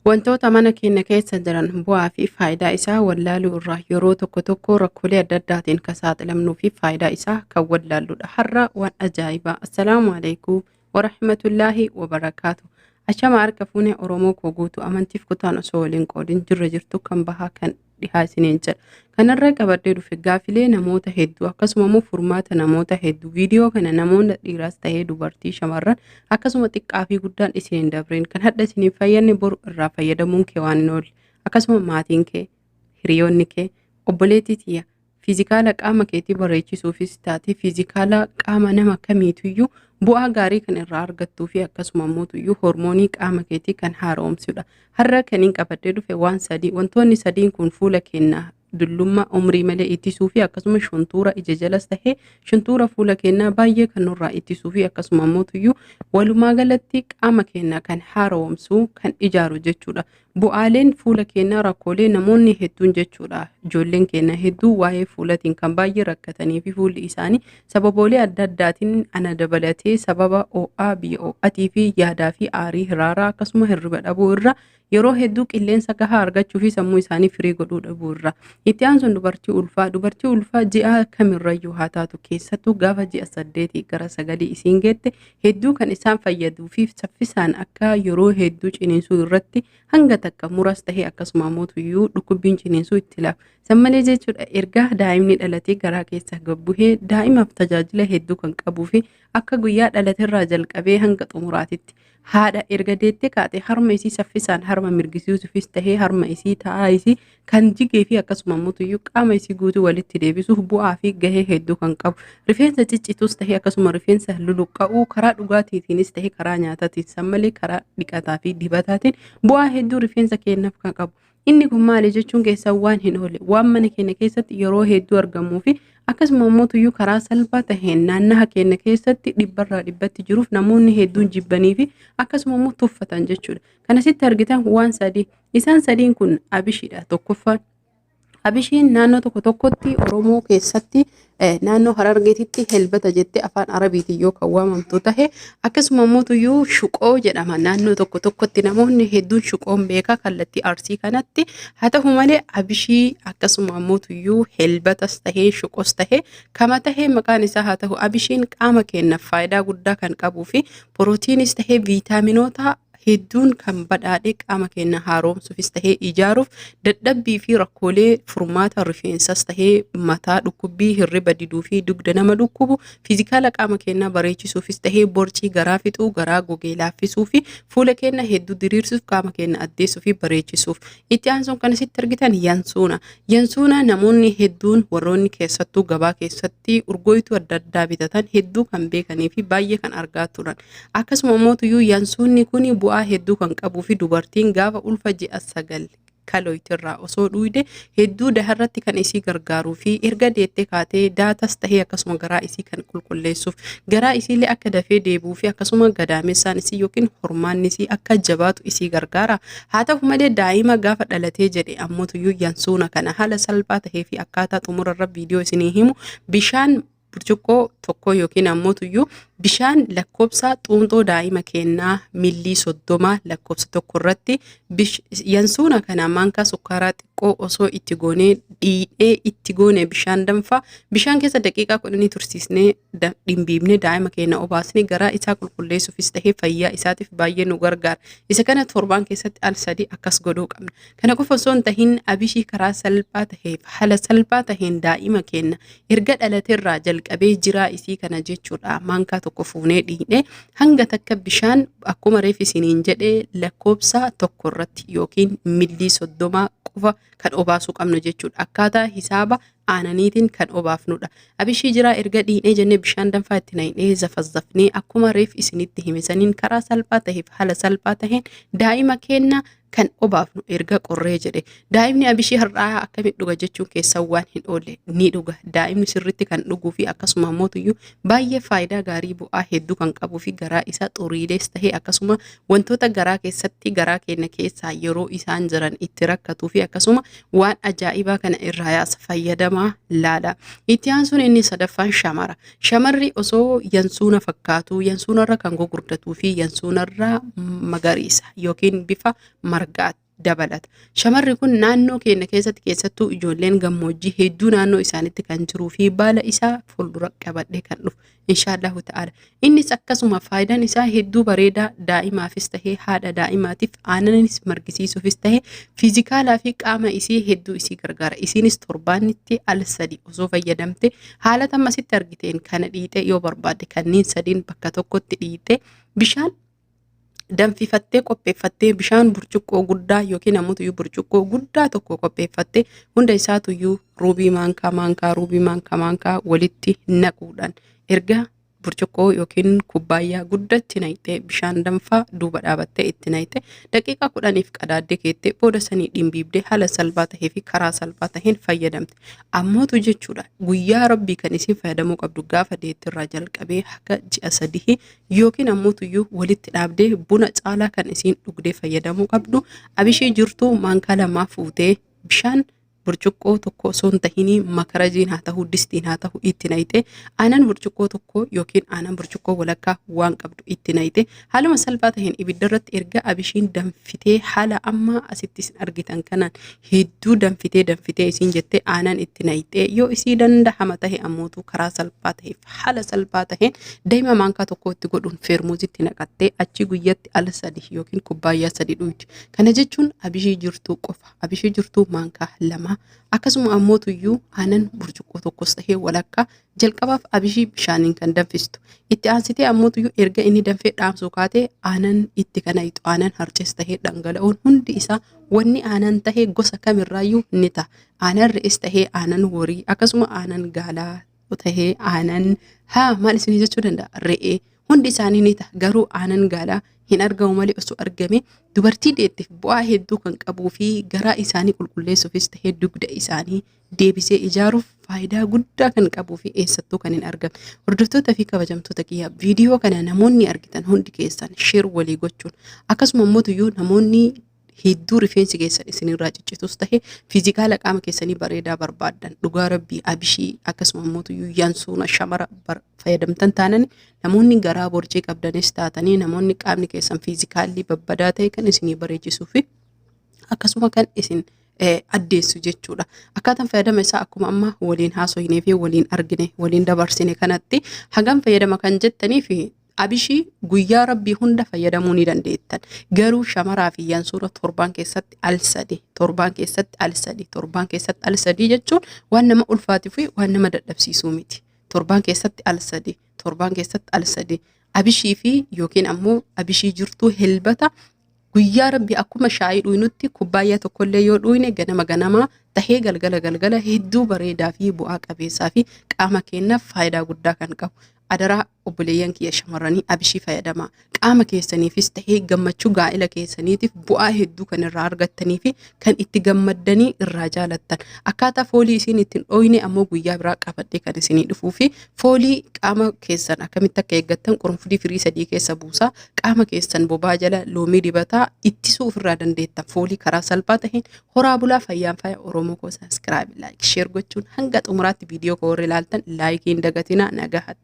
Wantoota mana keenya keessa jiran bu'aa fi faayidaa isaa wallaaluu irraa yeroo tokko tokko rakkoolee adda addaatiin kan saaxilamnuu fi faayidaa isaa kan wallaalludha. Har'a waan ajaa'ibaa! Assalaamu alaikum warahmatullaahi wabarakaatu. Ashama harka fuunee Oromoo koo guutuu amantiif kutaan osoo waliin qoodin jirra jirtu kan bahaa kan dhihaa isiniin jedha. Kanarra qabadhee dhufe gaafilee namoota hedduu akkasuma immoo furmaata namoota hedduu viidiyoo kana namoota dhiiraas ta'ee dubartii shamarran akkasuma xiqqaa fi guddaan isin hin dabreen kan hadha isin hin fayyadne boru irraa fayyadamuun kee waan hin oolle akkasuma maatiin kee hiriyoonni kee obboleettii tiyya fiizikaala qaama keetii bareechisuufis taate fiizikaala qaama nama kamiituyyuu bu'aa gaarii kan irraa argattuu fi akkasuma immoo hormoonii qaama keetii kan haaromsudha. Har'a kan hin qabadhee dhufe waan sadii wantoonni sadiin kun fuula keenya dullummaa umrii malee ittisuu fi akkasuma shuntuura ija jalas tahee shuntuura fuula keenyaa baay'ee kan nurraa ittisuu fi akkasuma immoo walumaa galatti qaama keenya kan haaromsu kan ijaaru jechuudha. Bu'aaleen fuula keenyaa rakkoolee namoonni hedduun jechuudha. Ijoolleen keenya hedduu waa'ee fuulatiin kan baay'ee rakkatanii fi fuulli isaanii sababoolee adda addaatiin ana dabalatee sababa ho'aa biyya ho'atii fi yaadaa fi aarii hiraaraa akkasuma hirriba dhabuu irra yeroo hedduu qilleensa gahaa argachuu fi sammuu isaanii firii godhuu dhabuu irra. Itti aansuun dubartii ulfaa dubartii ulfaa ji'a kamirrayyuu haa taatu keessattuu gaafa ji'a 8 gara 9 isiin geette hedduu kan isaan fayyaduu fi saffisaan akka yeroo hedduu ciniinsuu irratti hanga takka muras tahee akkasuma ammoo dhukkubbiin ciniinsuu itti laafa. San malee jechuudha erga daa'imni dhalatee garaa keessa gabbuhee daa'imaaf tajaajila hedduu kan qabuu fi akka guyyaa dhalaterraa jalqabee hanga xumuraatitti haadha erga deettee kaate harma isii saffisaan harma mirgisiisuufis tahee harma isii taa'aa isii kan jigee fi akkasuma ammoo qaama isii guutuu walitti deebisuuf bu'aa fi gahee hedduu kan qabu. Rifeensa ciccitus tahee akkasuma rifeensa luluqqa'uu karaa dhugaatiitiinis tahee karaa nyaataatiin san malee karaa dhiqataa fi dibataatiin bu'aa hedduu rifeensa keenyaaf kan qabu. Inni kun maali jechuun keessan waan hin oole waan mana keenya keessatti yeroo hedduu argamuu fi akkasuma immoo tuyyuu karaa salphaa taheen naannaha keenya keessatti dhibbarraa dhibbatti jiruuf namoonni hedduun jibbanii fi akkasuma immoo tuffatan jechuudha. Kanasitti argitan waan sadii isaan sadiin kun abishiidha tokkoffaan. Abishiin naannoo tokko tokkotti Oromoo keessatti naannoo Harargeetitti helbata jettee afaan Arabiitiin yoo kan waamamtu tahe akkasuma immoo tuyyuu shuqoo jedhama naannoo tokko tokkotti namoonni hedduun shuqoon beekaa kallattii Arsii kanatti haa ta'u malee abishii akkasuma immoo tuyyuu helbatas tahee shuqos tahee kama tahee maqaan isaa haa ta'u abishiin qaama keenyaaf faayidaa guddaa kan qabuu fi pirootiinis tahee viitaaminoota hedduun kan badhaadhe qaama keenya haaromsuufis tahee ijaaruuf dadhabbii fi rakkoolee furmaata rifeensas tahee mataa dhukkubbii hirriba diduu fi dugda nama dhukkubu fiizikaala qaama keenyaa bareechisuufis tahee borcii garaa fixuu garaa gogee laaffisuu fi fuula keenya hedduu diriirsuuf qaama keenya addeessuu fi bareechisuuf. Itti aansuun kan asitti argitan yansuuna. Yansuuna namoonni hedduun warroonni keessattuu gabaa keessatti urgooytuu adda addaa bitatan hedduu kan beekanii fi baay'ee kan argaa turan. Akkasuma immoo tuyyuu yansuunni kun bu'aa hedduu kan qabuu fi dubartiin gaafa ulfa ji'a 9 kalooyitirraa osoo dhuyde hedduu daharratti kan isii gargaaruu fi erga deettee kaatee daatas tahee akkasuma garaa isii kan qulqulleessuuf garaa isiillee akka dafee deebi'uu fi akkasuma gadaamessaan isii yookiin hormaanni isii akka jabaatu isii gargaara. Haa ta'u malee daa'ima gaafa dhalatee jedhe ammoo tuyyuu yansuuna kana haala salphaa tahee fi akkaataa xumurarra viidiyoo isinii himu bishaan burcuqqoo tokko yookiin ammoo tuyyuu bishaan lakkoofsa xuunxoo daa'ima keenyaa millii 30 lakkoofsa tokko irratti yansuuna kana maankaa sukkaaraa xiqqoo osoo itti goonee dhiidhee itti goone bishaan danfaa bishaan keessa daqiiqaa 10 tursiisnee dhimbiibnee daa'ima keenya obaasnee garaa isaa qulqulleessuufis tahee fayyaa isaatiif baay'ee nu gargaara. Isa kana torbaan keessatti al sadii akkas godhuu qabna. Kana qofa osoo hin tahin abishii karaa salphaa taheef haala salphaa taheen daa'ima keenya erga dhalateerraa jalqabee jiraa isii kana jechuudha maankaa tokko fuunee dhiine hanga takka bishaan akkuma reef isiniin jedhee lakkoofsa tokko irratti yookiin millii 30 qofa kan obaasuu qabnu jechuudha. Akkaataa hisaaba aananiitiin kan obaafnudha. Abishii jiraa erga dhiinee jennee bishaan danfaa itti naqnee zafazzafnee akkuma reef isinitti hime saniin karaa salphaa taheef haala salphaa taheen daa'ima keenya kan obaafnu erga qorree jedhe. Daa'imni abishii har'aa akkamitti dhuga jechuun keessan waan hin oolle ni dhuga. Daa'imni sirriitti kan dhuguu fi akkasuma ammoo tuyyuu baay'ee faayidaa gaarii bu'aa hedduu kan qabuu fi garaa isaa xuriilees tahee akkasuma wantoota garaa keessatti garaa keenya keessaa yeroo isaan jiran itti rakkatuu fi akkasuma waan ajaa'ibaa kana irraa yaasa fayyadamaa laala. Itti aansuun inni sadaffaan shamara. Shamarri osoo yansuuna fakkaatu yansuunarra kan gugurdatuu fi yansuunarra magariisa yookiin bifa margaa dabalata. Shamarri kun naannoo keenya keessatti keessattuu ijoolleen gammoojjii hedduu naannoo isaanitti kan jiruu fi baala isaa fuuldura qabadhee kan dhufu inshaallahu ta'ala. Innis akkasuma faayidaan isaa hedduu bareedaa daa'imaafis tahee haadha daa'imaatiif aananis margisiisuufis tahee fiizikaalaa fi qaama isii hedduu isii gargaara. Isiinis torbaanitti al sadi osoo fayyadamte haala ammasitti argiteen kana dhiixee yoo barbaadde kanneen sadiin bakka tokkotti dhiixee bishaan danfifattee qopheeffattee bishaan burcuqqoo guddaa yookiin ammoo burcuqqoo guddaa tokko qopheeffattee hunda isaatuyyuu ruubii maankaa maankaa ruubii maankaa maankaa walitti naquudhaan erga burcuqqoo yookiin kubbaayyaa guddatti naqxee bishaan danfaa duuba dhaabattee itti naqxee daqiiqaa 10f qadaaddee keettee booda sanii dhimbiibdee haala salphaa tahee fi karaa salphaa taheen fayyadamte. Ammootu jechuudha guyyaa rabbii kan isin fayyadamuu qabdu gaafa deettirraa jalqabee haga ji'a 3 yookiin ammootuyyuu walitti dhaabdee buna caalaa kan isiin dhugdee fayyadamuu qabdu abishii jirtuu maankaa lamaa fuutee bishaan burcuqqoo tokko osoo hin tahinii makarajiin haa ta'u distiin haa ta'u itti naqxee aanan burcuqqoo tokko yookiin aanan burcuqqoo walakkaa waan qabdu itti naqxee haaluma salphaa taheen ibidda irratti erga abishiin danfitee haala amma asitti isin argitan kanaan hedduu danfitee danfitee isiin jettee aanan itti naqxee yoo isii dandahama tahe ammootu karaa salphaa taheef haala salphaa taheen daa'ima maankaa tokko itti godhuun feermuuzitti naqattee achi guyyatti al sadi yookiin kubbaayyaa sadi dhuydi. Kana jechuun abishii jirtuu qofa. Abishii jirtuu maankaa lama akkasuma ammootuyyuu aanan burcuqqoo tokkos tahee walakkaa jalqabaaf abishii bishaaniin kan danfistu. Itti aansitee ammootuyyuu erga inni danfee dhaamsuu kaatee aanan itti kana ixu aanan harcees tahee dhangala'oon hundi isaa wanni aanan tahee gosa kamirraayyuu ni ta'a. Aanan re'es tahee aanan horii akkasuma aanan gaalaa tahee aanan haa maal isinii jechuu danda'a re'ee hundi isaanii ni ta'a garuu aanan gaalaa hin argamu malee osoo argame dubartii deetteef bu'aa hedduu kan qabuu fi garaa isaanii qulqulleessuufis tahee dugda isaanii deebisee ijaaruuf faayidaa guddaa kan qabuu fi eessattuu kan hin argamne. Hordoftoota fi kabajamtoota kiyyaa viidiyoo kana namoonni argitan hundi keessan share walii gochuun akkasuma immoo namoonni hedduu rifeensi keessan isinirraa ciccitus tahe fiizikaala qaama keessanii bareedaa barbaaddan dhugaa rabbii abishii akkasuma immoo yansuuna shamara fayyadamtan taanani namoonni garaa borcii qabdanis taatanii namoonni qaamni keessan fiizikaalli babbadaa ta'e kan isinii bareechisuu fi akkasuma kan isin addeessu jechuudha. Akkaataan fayyadama isaa akkuma amma waliin haasofnee fi waliin argine waliin dabarsine kanatti hagam fayyadama kan jettanii fi abishii guyyaa rabbii hunda fayyadamuu ni dandeettan. Garuu shamaraa fi yansuura torbaan keessatti al sadi, torbaan keessatti al sadi, torbaan keessatti al sadi jechuun waan nama ulfaatuu fi waan nama dadhabsiisuu miti. Torbaan keessatti al sadi, torbaan keessatti al sadi. Abishii fi yookiin ammoo abishii jirtuu helbata guyyaa rabbii akkuma shaayii dhuynutti kubbaayyaa tokkollee yoo dhuyne ganama ganamaa tahee galgala galgala hedduu bareedaa fi bu'aa qabeessaa fi qaama keenyaaf faayidaa guddaa kan qabu. Adaraa obboleeyyan kiyya shamarranii abishii fayyadamaa. Qaama keessaniifis tahee gammachuu gaa'ela keessaniitiif bu'aa hedduu kan irraa argattanii fi kan itti gammaddanii irraa jaalattan. Akkaataa foolii isiin ittiin dhooyne ammoo guyyaa biraa qabadhee kan isinii dhufuu fi foolii qaama keessan akkamitti akka eeggattan qurunfudii firii sadii keessa buusaa qaama keessan bobaa jala loomii dibataa ittisuu ofirraa dandeettan foolii karaa salphaa taheen horaa bulaa fayyaan faaya Oromoo koo subscribe like share gochuun hanga xumuraatti viidiyoo koo warri ilaaltan laayikii hin dagatinaa nagaatti.